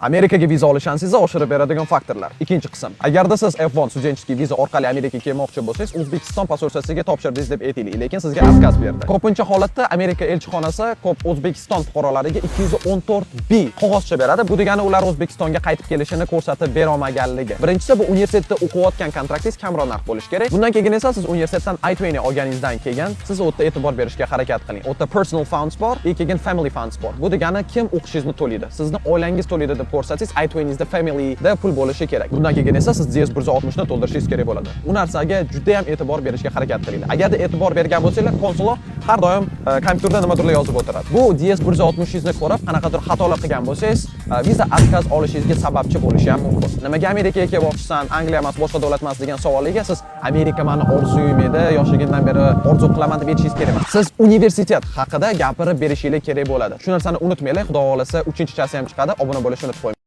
Amerikaga viza olish shansingizni oshirib beradigan faktorlar. Ikkinchi qism. Agarda siz F1 студенческий viza orqali Amerikaga kelmoqchi bo'lsangiz, O'zbekiston посольство siga topshirdingiz deb aytaylik, lekin sizga отказ berdi. Ko'pincha holatda Amerika elchixonasi ko'p O'zbekiston fuqarolariga 214 B qog'ozcha beradi. Bu degani ular O'zbekistonga qaytib kelishini ko'rsatib bera olmaganligi. Birinchisi, bu universitetda o'qiyotgan kontraktingiz kamroq narx bo'lishi kerak. Bundan keyin esa siz universitetdan I-20 olganingizdan keyin siz u yerda e'tibor berishga harakat qiling. U yerda personal funds bor, и keyin family funds bor. Bu degani kim o'qishingizni to'laydi? Sizni oilangiz to'laydi deb ko'rsatsangiz, I-20'ngizda familyda pul bo'lishi kerak. Bundan keyin esa siz DS 160 ni to'ldirishingiz kerak bo'ladi. U narsaga juda ham e'tibor berishga harakat qilinglar. Agarda e'tibor bergan bo'lsanglar, konsullar har doim kompyuterda nimadirlar yozib o'tiradi. Bu DS 160 ni ko'rib, qanaqadir xatolar qilgan bo'lsangiz, viza отказ olishingizga sababchi bo'lishi ham mumkin. Nimaga Amerikaga kelmoqchisan, Angliya emas, boshqa davlat emas degan savolga siz "Amerika mani orzuyim edi, yoshligimdan beri orzu qilaman" deb aytishingiz kerak emas. Siz universitet haqida gapirib berishingiz kerak bo'ladi. Shu narsani unutmanglar. Xudo xohlasa, 3-chasi ham chiqadi. Obuna bo'lishni unutib qo'ymang.